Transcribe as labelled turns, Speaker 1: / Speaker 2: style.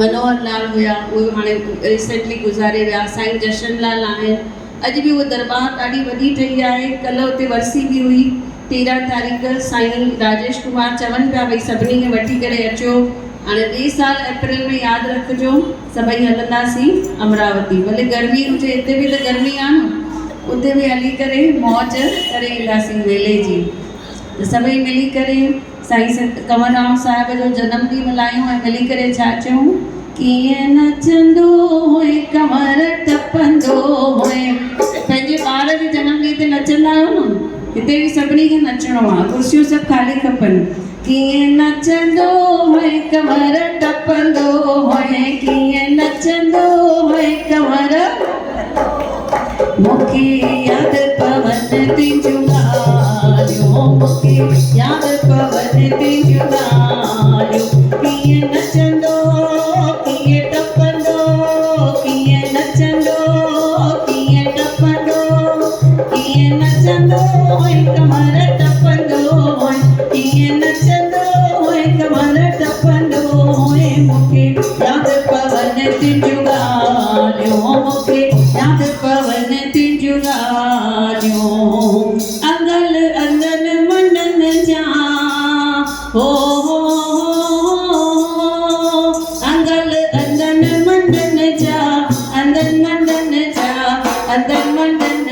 Speaker 1: منوهر لال هيا اهي به هاڻي ريسينٽلي گذاري ويا سائين جشن لال آهن اڄ به اهو درٻار ڏاڍي وڏي ٺهي آهي ڪلهه اتي ورسي به هئي 13 تاريخ سائين راجيش ڪمار چون پيا ڀئي سڀني کي وٺي ڪري اچو هاڻي ٻئي سال اپريل ۾ ياد رکجو سڀئي هلنداسين امراوتي ڀلي گرمي هجي هتي به ته گرمي آ نه اتي به هلي ڪري موج ڪري اينداسين ميلي جي ته سڀئي ملي ڪري سائين ست ڪنور رام صاحب جو جنم ڏينهن ملهايون ۽ ملي ڪري ڇا چئون ڪيئن نچندو هئين ڪنور ٽپندو هئين پنهنجي ٻار جي جنم ڏينهن تي نچندا آهيو نه هتي به سڀني کي نچڻو آ ڪرسيون سڀ خالي کپن ڪيئن نچندو هئين ڪنور ٽپندو هئين ڪيئن نچندو هئين ڪنور مونکي ياد پون تنهنجون ڳالهيون مونکي ياد پون تنهنجون ڳالهيون ڪيئن نچندو ڪيئن ٽپندو ڪيئن نچندو ڪيئن ٽپندو ڪيئن نچندو هئين ڪنور ٽپندو هئين ڪيئن نچندو هئين ڪنور ٽپندو هئين مونکي ياد پون تنهنجون ڳالهيون مونکي ياد پون تنهنجون ڳالهيون انگل انگن منن جا هو هو هو انگل انگن منن جا انگن منن جا انگن منن.